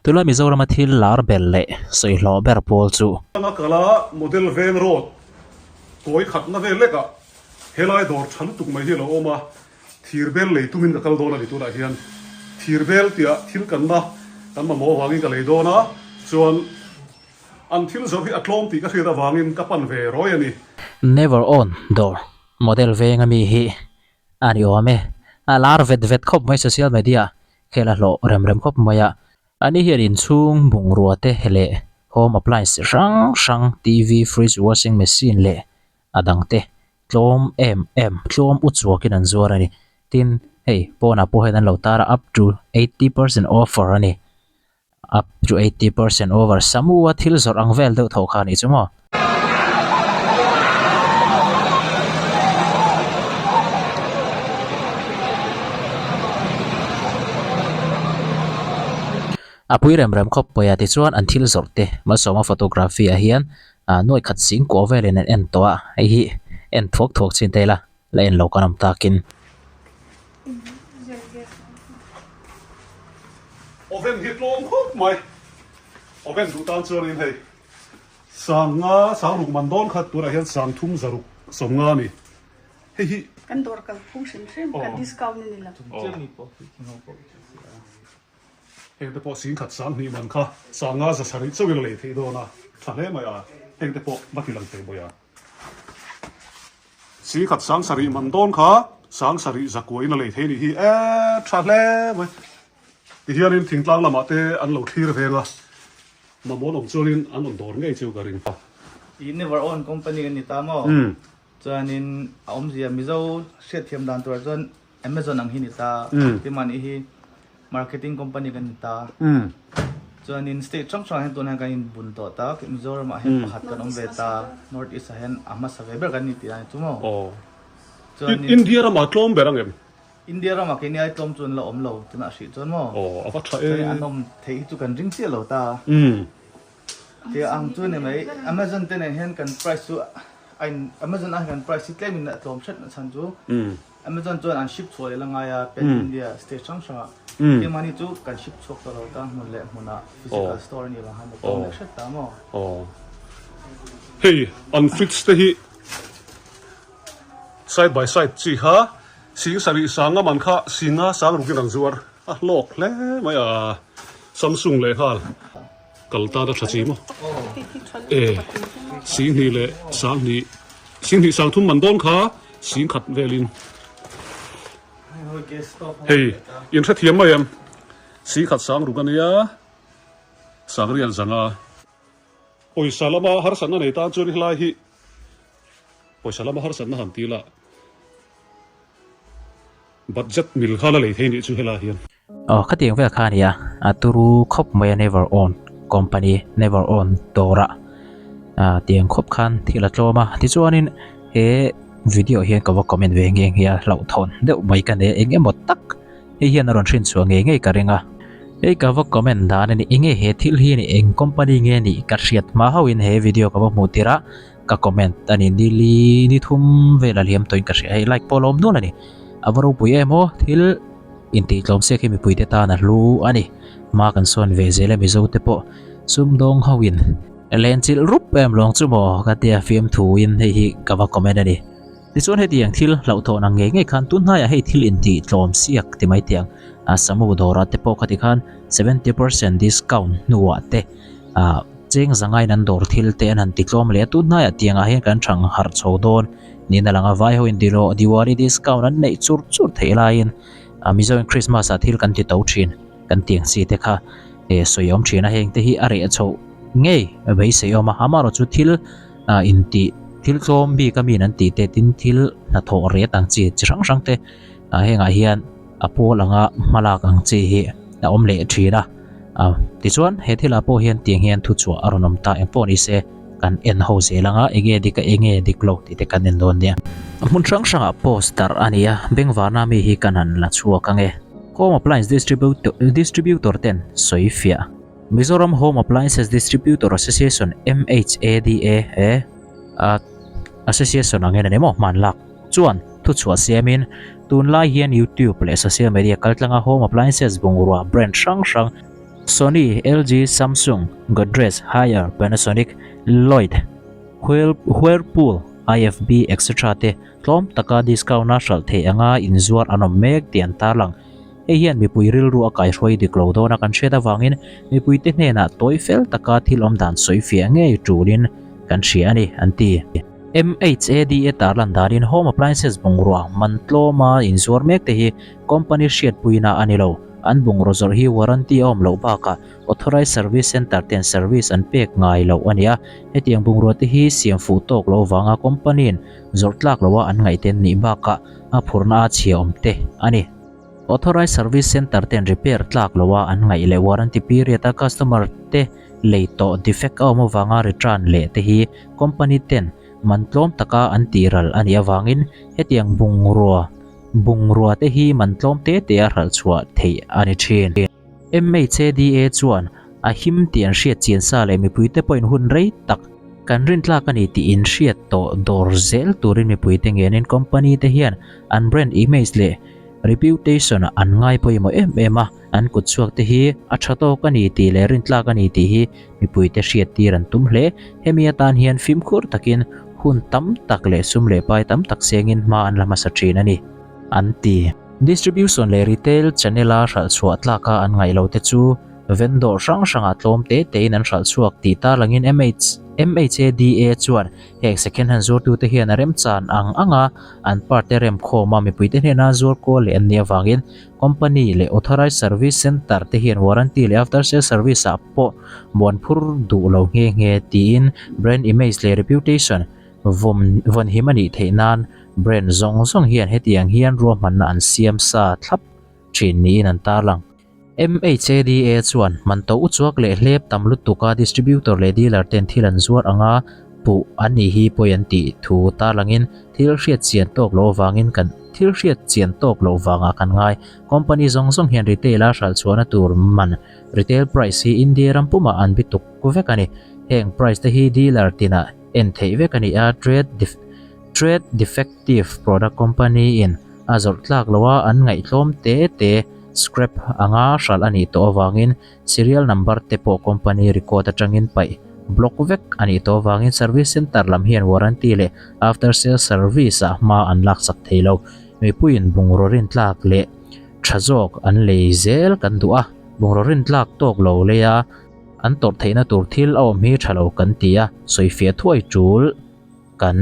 Tunlai Mizorama thil lar ber leh sawihlawh ber pawl chu. Anga kala Model Veng Road kawi khatna vel lekah helai dawr tha lutuk mai hi a lo awm a, thir bel lei tumin ka kal dawn a ni tunah hian thir bel tia thil kanna kan mamawh avangin ka lei dawn a, chuan an thil zawrh hi a tlawm tih ka hriat avangin ka pan ve rawi a ni. Never on dawr Model Veng ami hi a ni awm e. A lar vet vet khawp mai social media khel a hlawh rem rem khawp mai a. Ani hian inchhung bungrua te leh home appliance hrang hrang TV, fridge, washing machine leh a dang te tlawm em em tlawm u chuakin an zuar a ni. Tin, hei pawnah pawh hian an lo tar a up to 80% offer a ni. Up to 80% over Samu a thil zawrh ang vel deuh tho kha a nih chu maw? A pui rem rem khawp pawih a tichuan an thil zawrh te Malsawma photography ah hian nuai khat sing kuah velin an en tawh a, hei hi en thuak thuak chin ta ila la en lo kan awm takin. Oven hi tlawm khawp mai. Oven duh tan chuanin hei sanga sang ruk man dawn kha tunah hian sang thum zaruk sawmnga a ni. Hei hi. Kan dawr kal phung hrim hrim kan discount a ni lo. Heng te pawh singkhat sang hnih man kha sanga za sarih chauhin a lei theih dawn a, tha hle mai a, heng te pawh va ti lang thei bawi a. Singkhat sang sarih man dawn kha sang sarih zakuain a lei thei nih hi e tha hle mai. Tihianin thingtlang lamah te an lo thlir veng a, mamawh awm chuanin an rawn dawr ngei chu ka ring. I never own company kan ni ta maw? Chuanin a awmzia Mizo hriatthiam dan turah chuan Amazon ang hi ni ta, keimahni hi marketing company kan ni ta. Chuanin state hrang hrangah hian tunah hian kan inbun tawh ta, Mizoramah hian pakhat kan awm ve ta, North East ah hian a hmasa ve ber kan ni tih a ni chu maw? Chuanin India ramah tlawm ber ang em? India ramah keini ai tlawm chu an la awm lo tunah hrih chuan maw? Aw a va tha e. Chuanin an awm theih hi chu kan ring chiah lo ta. Tia ang chu ni mai Amazon te nen hian kan price chu a in Amazon ah hian kan price hi tlem in a tlawm hret na chhan chu Amazon chuan an ship chhuah leh la ngai a Pan India state hrang hrang ah keimahni chu kan ship chhuak ta lo ta hmun leh hmun ah physical store a nih vang khan a tlawm leh hret ta maw? Aw hei an fridge te hi Side by side chi kha sing sarih sang a man kha singa sang rukin an zuar a hlawk hle mai a Samsung leh nghal kal tan a tha chi maw e sing hnih leh sang hnih sing hnih sang thum man dawn kha sing khat velin hei in hrethiam mai em sing khat sang ruk ania sang rian zanga pawisa lama harsatna nei tan chuan helai hi Pawisa lama harsatna han ti la, budget mil kha la lei thei nih chu helai hian. Aw khatiang vel kha a nia, a turu khawp mai a never own company never own dawrah tiang khawp khan thil a tlawm a, tichuanin he video hian ka va comment ve nghe nghe a hlauhthawn deuh mai ka nei a eng emaw tak hei hian a rawn hrin chhuah ngei ngei ka ring a, hei ka va comment dan a ni enge he thil hi a ni eng company nge nih ka hriat hma hauhin he video ka va hmuh tir a. Ka comment a ni nili ni thum vel a liam tawhin ka hria hei like pawh a lawm nual a ni a va ropui em aw thil intih tlawm siak hi mipui te tan a hlu a ni hma kan sawn ve zel a mizo te pawh sumdawng ho in len chilh rup em lawng chu maw ka tia fiamthu in hei hi ka va comment a ni tichuan hetiang thil hlauhthawn ang ngei ngei khan tun hnaiah hei thil intih tlawm siak ti mai teh ang a samu dawrah te pawh khati khan 70% discount hnuah te Ah cheng zangain an dawr thil te an han ti tlawm leh a tun hnaiah tiangah hian kan thang harh chho dawn niin a lang a vai hoin dilo Diwali discount an neih chur chur theih laiin ah Mizoin Christmas ah thil kan ti to thin kan tiang chi te kha eh sawi awm thin a heng te hi a reh chho ngei beisei awm a amaherawh chu thil ah intih thil tlawm bik a min an tih te tin thil hnathawh ret ang chi chi hrang hrang te ah hengah hian a pawl anga hmalak ang chi hi a awm leh thin a ah tichuan he thilah pawh hian tiang hian thuchhuah a rawn awm ta eng pawh ni se kan en ho zel anga enge dik a enge dik lo tih te kan en dawn nia. Hmun hrang hrangah post darh a ni a bengvarna mi hi kan han la chhuak ange Home Appliance Distributor Distributor ten sawi fiah Mizoram Home Appliances Distributor Association MHADA he a Association angin a ni maw hmanlak chuan thuchhuah siamin tunlai hian YouTube leh social media kaltlanga home appliances bungrua brand hrang hrang. Sony, LG, Samsung, Godrej, Haier, Panasonic, Lloyd, Whirlpool, IFB etc te tlawm taka discount a hralh theih anga inzuar an awm mek tih an tarlang. Hei hian mipui rilru a kaihruai dik lo dawn a kan hriat avangin mipuite hnenah tawi fel taka thil awm dan sawi fiah ngei tulin kan hria a ni, an ti. MHADA tarlan danin home appliances bungrua man tlawma inzuar mek te hi company hriatpuina a ni lo. An bungraw zawrh hi warranty a awm loh bakah authorized service centre ten service an pek ngai loh a ni a. Hetiang bungrua te hi siam fuh tawk loh vanga company in zawrh tlak loha an ngaih ten nih bakah a phurna a chhia awm te a ni. Authorized service centre ten repair tlak loha an ngaih leh warranty period a customer te lei tawh defect a awm avanga return leh te hi company ten man tlawm taka an tih ral a nih avangin hetiang bungrua bungrua te hi man tlawm te te a hralh chhuah theih a ni thin. MHADA chuan a him tih an hriat chian sa leh mipuite pawhin hun rei tak kan rintlak a ni tih inhriat tawh dawr zel turin mipuite ngenin company te hian an brand image leh reputation an ngai pawimawh em em a, an kutchhuak te hi a tha tawk a ni tih leh rintlak a ni tih hi mipuite hriattir an tum hle. Hemi atan hian fimkhur takin hun tam tak leh sum leh pai tam tak sengin hma an la hmasa thin a ni, an ti. Distribution leh retail channel-a hralh chhuah tlaka an ngaih lo te chu vendor hrang hrangah tlawm te tein an hralh chhuak tih tarlangin MHADA chuan heng second hand zuartute hian a remchan ang anga an part te remkhawm a mipuite hnena zuar kual leh an nih avangin Company leh Authorized Service Centre te hian warranty leh after sale service ah pawh muan phur duh lo nghe nghe tiin brand image leh reputation vawm vawnhim a nih theih nan brand zawng zawng hian hetiang hian ruahmanna an siam sa thlap thin niin an tarlang. MHADA chuan man to uchuak leh hlep tam lutuk a distributor leh dealer ten thil an zuar anga puh an nih hi pawi an tih thu tarlangin thil hriat chian tawk loh avangin kan thil hriat chian tawk loh vangah kan ngai. Company zawng zawng hian retail a hralh chhuahna tur man retail price hi India ram pumah an bi tuk vek a ni. Heng price te hi dealer tinah en theih vek a ni a, trade trade defective product company in a zawrh tlak loh a an ngaihtlawm te te scrap anga hralh a nih tawh avangin Serial number te pawh company record atangin paih block vek a nih tawh avangin service center lam hian warranty leh after sales service ah hma an laksak thei lo. Mipuiin bungraw rintlak leh tha zawk an lei zel kan duh a, bungraw rintlak tawk lo lei a an tawrh theihna tur thil a awm hi tha lo kan ti a, sawifiah thuai tul kan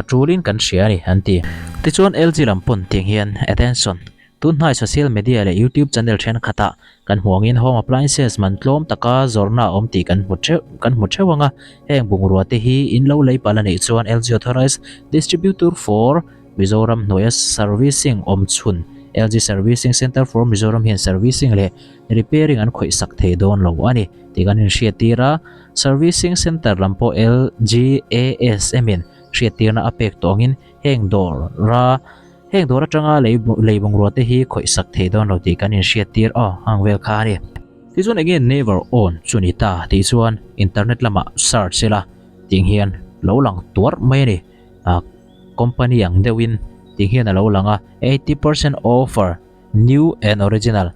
tulin kan hria a ni an ti. Tichuan LG lam pawn tiang hian attention Tunhnai social media leh YouTube channel thenkhatah kan hmuh angin home appliances man tlawm taka zawrhna a awm tih kan hmu theuh kan hmu theuh ang a, heng bungrua te hi in lo lei palh a nih chuan LG Authorized Distributor for Mizoram hnuaia servicing awm chhun LG Servicing Center for Mizoram hian servicing leh repairing an khawih sak thei dawn lo a ni tih kan inhriattir a, Servicing Center lam pawh LGASM in hriattirna a pek tawh angin heng dawr ra Heng dawr atanga lei lei bungrua te hi khawih sak thei dawn lo tih kan inhriat tir aw ang vel kha a ni. Tichuan enge never on chu ni ta tih chuan internet lamah search ila tih hian lo lang tuar mai a ni. Ah company ang deuhin tih hian a lo lang a 80% offer new and original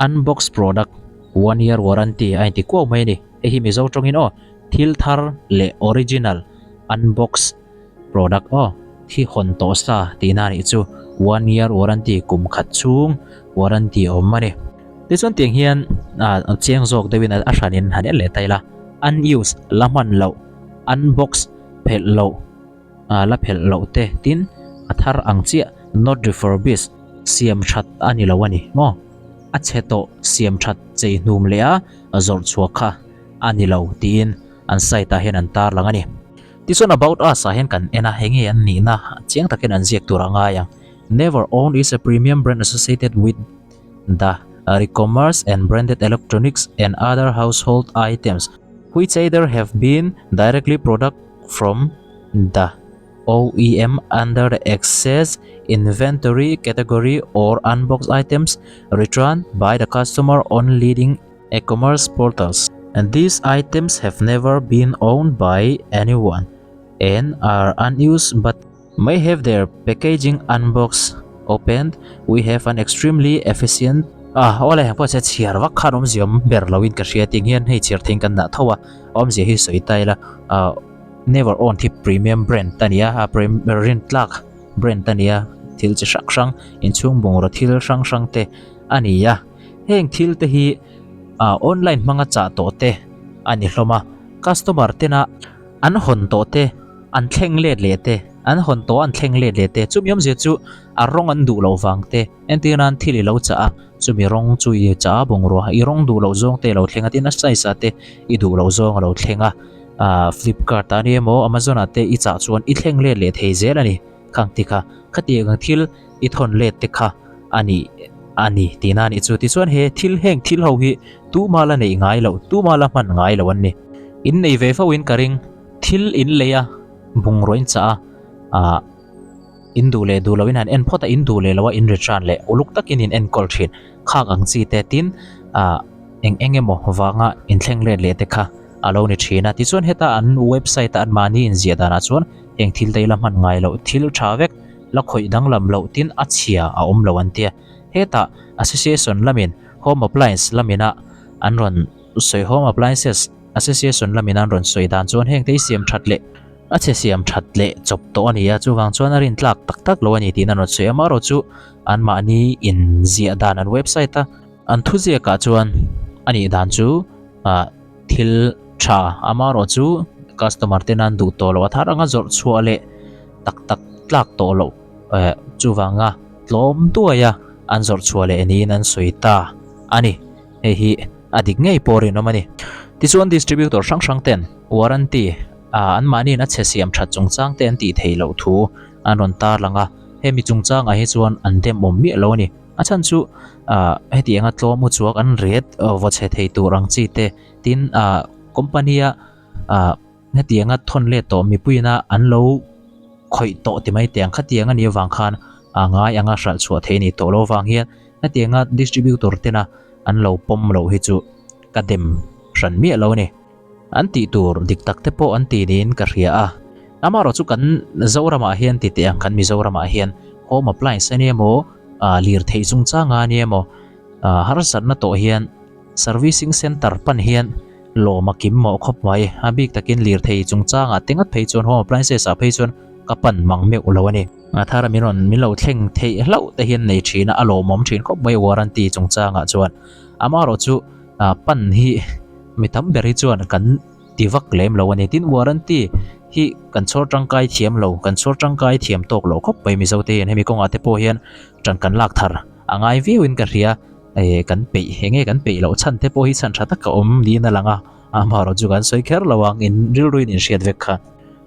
unbox product one year warranty a inti kuau mai a ni. Hei hi Mizo tawngin aw thil thar leh original unbox Product aw thi hawn tawh sa tihna anih chu one year warranty kum khat chhung warranty a awm a ni. Tichuan tiang hian ah chiang zawk deuhin a hranin han en leh ta ila unused la hman loh unbox phelh loh ah la phelh loh te tin a thar ang chiah not refurbished siam that a ni lo a ni maw a chhe tawh siam that chei hnum leh a zawrh chhuak kha a ni lo tiin an site ah hian an tarlang a ni. Tichuan About Us ah hian kan en a, hei nge an nihna chiang takin an ziak tur a ngai ang. Never Owned is a premium brand associated with the re-commerce and branded electronics and other household items which either have been directly product from the OEM under the excess inventory category or unboxed items returned by the customer on leading e-commerce portals. And these items have never been owned by anyone and are unused but may have their packaging unboxed opened. We have an extremely efficient A, awle heng pawh che chhiar vak khan awmzia awm ber loin ka hria tih ang hian hei chhiar thing kan dah tho a, awmzia hi sawi ta ila ah never own hi premium brand a ni a, a rin tlak brand a ni a, thil chi hrang hrang inchhung bungraw thil hrang hrang te a ni a, heng thil te hi ah online hmanga chah tawh te a ni hlawm a, customer tena an hawn tawh te an thleng let leh te an hawn tawh an thleng let leh te chumi awmzia chu a rawng an duh loh vang te. Entir nan thil i lo chah a, chumi rawng chu i chah a bungrua, i rawng duh loh zawng te a lo thleng a, tin a size ah te i duh loh zawng a lo thleng a, ah Flipkart ah ania maw Amazon ah te i chah chuan i thleng let leh thei zel a ni khang ti kha, khatiang ang thil i thawn let te kha a ni a ni tihna a nih chu. Tichuan he thil heng thil ho hi tuma la neih ngai loh, tuma la hman ngai loh an ni. In nei ve fo in ka ring, thil in lei a, bungrua in chah a, ah. In duh leh duh loin han en phawt a, in duh leh loa in return leh uluk takin in enkawl thin. Khak ang chi te tin ah eng eng emaw vanga inthleng let leh te kha a lo ni thin a. Tichuan heta an website a anmahni inziah danah chuan heng thil te hi la hman ngai loh thil tha vek la khawih danglam loh tin a chhia a awm lo an tia. Hetah association lamin home appliance lamina an rawn sawi home appliances association lamina an rawn sawi dan chuan heng te hi siam that leh A chhe siam that leh chawp tawh a ni a, chuvang chuan a rintlak tak tak lo a ni tiin an rawn sawi a, amaherawhchu chu anmahni inziah dan an website a an thuziakah chuan a nih dan chu ah thil tha amaherawhchu customer te nan duh tawh loh a thar anga zawrh chhuah leh tak tak tlak tawh loh eh chuvanga tlawm duai a an zawrh chhuah leh niin an sawi ta a ni. Hei hi a dik ngei pawh rinawm a ni. Tichuan distributor hrang hrang ten warranty ah anmahniin a chhe siam that chungchang te an tih theih loh thu an rawn tarlang a, hemi chungchangah hi chuan an dem awm miah lo a ni. A chhan chu ah hetianga tlawm u chuak an ret vaw chhe thei tur ang chi te tin ah company a ah hetianga thawn let tawh mipuiin a an lo khawih tawh ti mai teh ang khatiang a nih avang khan a ngai anga hralh chhuah theih a nih tawh loh avang hian hetianga distributor tena an lo pawm loh hi chu ka dem hran miah lo a ni. An tih tur dik tak te pawh an ti niin ka hria a. Amaherawh chu kan Zoramah hian ti teh ang kan Mizoramah hian home appliance a nia maw ah lirtheih chungchanga a nia maw ah harsatna tawh hian servicing center pan hian Lawm a kim mawh khawp mai. A bik takin lirthei chungchangah te ngat phei chuan home appliances ah phei chuan ka pan mang meuh lo a ni. A thar a min rawn min lo thleng theih hlauh te hian nei thin a, a lawmawm thin khawp mai warranty chungchangah chuan. Amaherawh chu pan hi mi tam ber hi chuan kan ti vak lem lo a ni. Tin warranty hi kan chhawr tangkai thiam lo, kan chhawr tangkai thiam tawk lo khawp mai Mizo te hian hemi kawngah te pawh hian tan kan lak thar a ngai viauin ka hria. Eh kan peih enge kan peih loh chhan te pawh hi chhan tha tak a awm niin a lang a, amaherawh chu kan sawi kher lo ang in rilruin in hriat vek kha.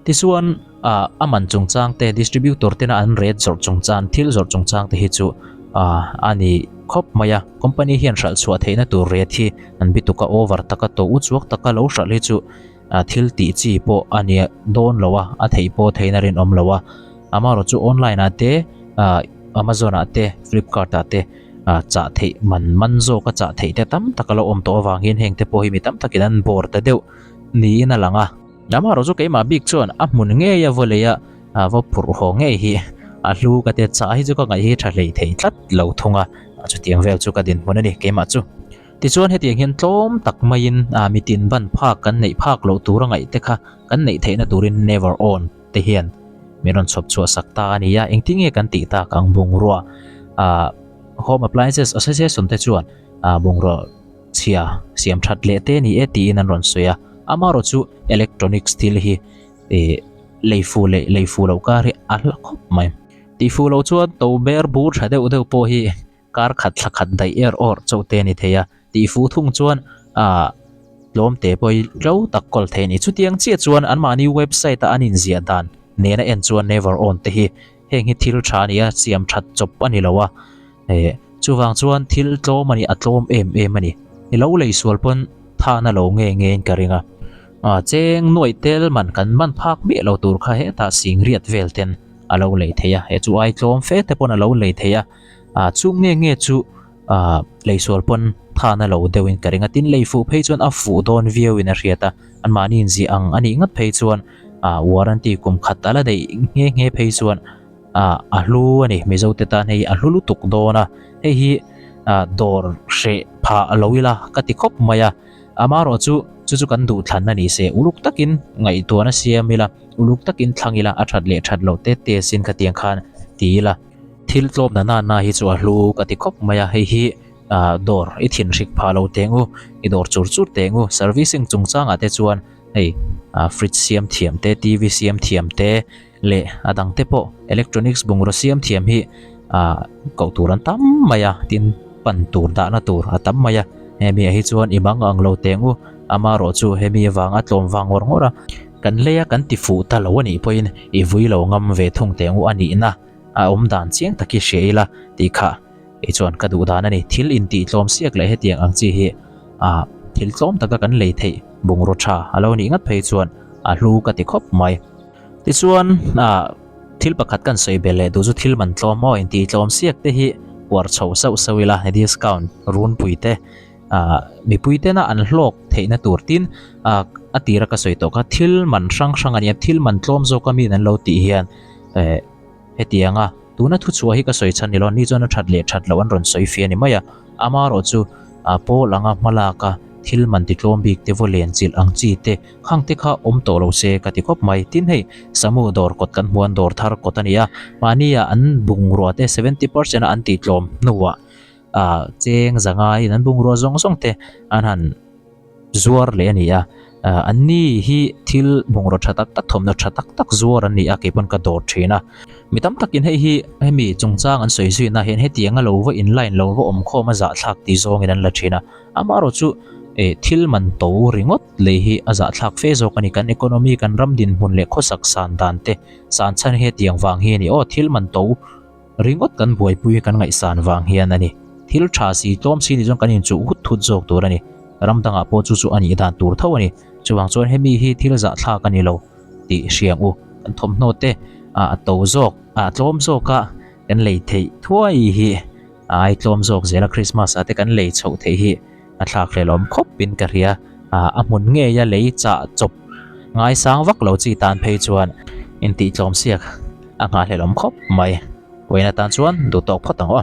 Tichuan ah a man chungchang te distributor tena an rate zawrh chungchang thil zawrh chungchang te hi chu ah a ni khawp mai a, company hian hralh chhuah theihna tur rate hi an bituk a over taka to u chuak taka lo hralh hi chu ah thil tih chi pawh a ni dawn lo a, a theih pawh theihna rinawm lo a, amaherawh chu online ah te ah amazon ah te flipkart ah te. ah chah theih man man zawk a chah theih te tam tak a lo awm tawh avangin heng te pawh hi mi tam takin an bawr ta deuh niin a lang a. Amaherawh chu keimah bik chuan a hmun ngei a vaw lei a ah vaw phurh haw ngei hi a hlu ka tia chah hi chu ka ngaih hi tha hlei thei tlat lo thung a, chutiang vel chu ka dinhmun a ni keimah chu. Tichuan hetiang hian tlawm tak maiin ah mitin ban phak kan neih phak loh tur a ngaih te kha kan neih theihna turin never own te hian min rawn chhawp chhuah sak ta a ni a, engtin nge kan tih tak ang bungrua ah Home Appliances Association te chuan ah bungrua chhia siam that leh te ni e tiin an rawn sawi a, amaherawh chu electronics thil hi ih lei fu leh lei fu loh kar hi a hla khawp mai. Tih fu loh chuan to ber bur tha deuh deuh pawh hi Kar khat thla khat daih er awr chauh te a ni thei a, tih fu thung chuan aah tlawm te pawh hi tlo tak kawl thei a ni. Chutiang chiah chuan anmahni website a an inziah dan nena en chuan never own te hi heng hi thil tha a ni a, siam that chawp a ni lo a, eh chuvang chuan thil tlawm a ni a tlawm em em a ni. I lo lei sual pawn thana lo nge ngein ka ring a, ah cheng nuaih tel man kan man phak miah lo tur kha hetah singriat vel ten a lo lei thei a, he chu ai tlawm fe te pawn a lo lei thei a. Ah chung nge nge chu ah lei sual pawn than a lo deuh in ka ring a tin lei fuh phei chuan a fuh dawn viau in a hriat a anmahni in zih ang a nih ngat phei chuan ah warranty kum khat a la neih nghe nghe phei chuan ah a hlu a ni mizo te tan hei a hlu lutuk dawn a hei hi Dawr hreh phah lo ila ka ti khawp mai a, amaherawh chu chu chu kan duhthlan a ni se uluk takin ngaihtuahna siam ila, uluk takin thlang ila a that leh that loh te te sin khatiang khan ti ila. Thil tlawm na nana hi chu a hlu ka ti khawp mai a, hei hi dawr i thinhrik phah lo teng u, i dawr chur chur teng u, servicing chungchangah te chuan hei fridge siam thiam te, TV siam thiam te leh a dang te pawh electronics bungraw siam thiam hi koh tur an tam mai a, tin pan tur dahna tur a tam mai a, hemi ah hi chuan i mang ang lo teng u, amaherawh chu hemi avanga tlawm vang ngawr ngawr a, kan lei a kan ti fuh ta lo a nih pawhin i vui lo ngam ve thung teng u a nihna. A awm dan chiang tak hi hria ila tih kha kei chuan ka duh dan a ni. Thil intih tlawm siak leh hetiang ang chi hi ah thil tlawm taka kan lei theih bungraw tha a lo nih ngat phei chuan a hlu ka ti khawp mai. Tichuan ah thil pakhat kan sawi belh leh duh chu thil man tlawm aw intih tlawm siak te hi uar chho sauh sauh ila discount runpui te ah mipui tena an hlawk theihna tur tin ah a tira ka sawi tawh kha thil man hrang hrang a nia thil man tlawm zawka min an lo tih hian eh hetianga tuna thuchhuah hi ka sawi chhan ni lo ni chuan a that leh that loh an rawn sawi fia ni mai a amaherawh chu a pawl anga hmalak a thil man ti tlawm bik te vaw len chilh ang chi te khang te kha awm tawh lo se ka ti khawp mai tin hei samu dawr kawt kan hmuan dawr thar kawt a ni a mahni ah an bungrua te 70% a an tih tlawm hnuah ah cheng zangaiin an bungrua zawng zawng te an han zuar leh a ni a ah an ni hi thil bungraw tha tak tak thawmhnaw tha tak tak zuar an ni a kei pawn ka dawr thin a mi tam takin hei hi hemi chungchang an sawi zui na hian hetiang a lo va in line lo va awm khawm a zahthlak tih zawngin an la thin a amaherawh chu eh thil man to ringawt lei hi a zahthlak fe zawk a ni kan economy kan ram dinhmun leh khawsak san dan te san chhan hi hetiang vang hi a ni aw thil man to Ringawt kan buaipui kan ngaihsan vang hian a ni. Thil tha si tlawm si ni chuan kan inchuh hut thut zawk tur a ni. Ram dangah pawh chu chu a nih dan tur tho a ni. Chuvang chuan hemi hi thil zahthlak a ni lo tih hriang u. Kan thawmhnaw te a to zawk, a tlawm zawk a kan lei theih thuai hi a ai tlawm zawk zel a Christmas ah te kan lei chhoh theih hi a thlak hlelawm khawp in ka hria. A hmun ngei a lei chah chawp ngaisang vak lo chi tan phei chuan intih tlawm siak a nghahhlelawm khawp mai. Vawiin atan chuan duh tawk phawt ang aw.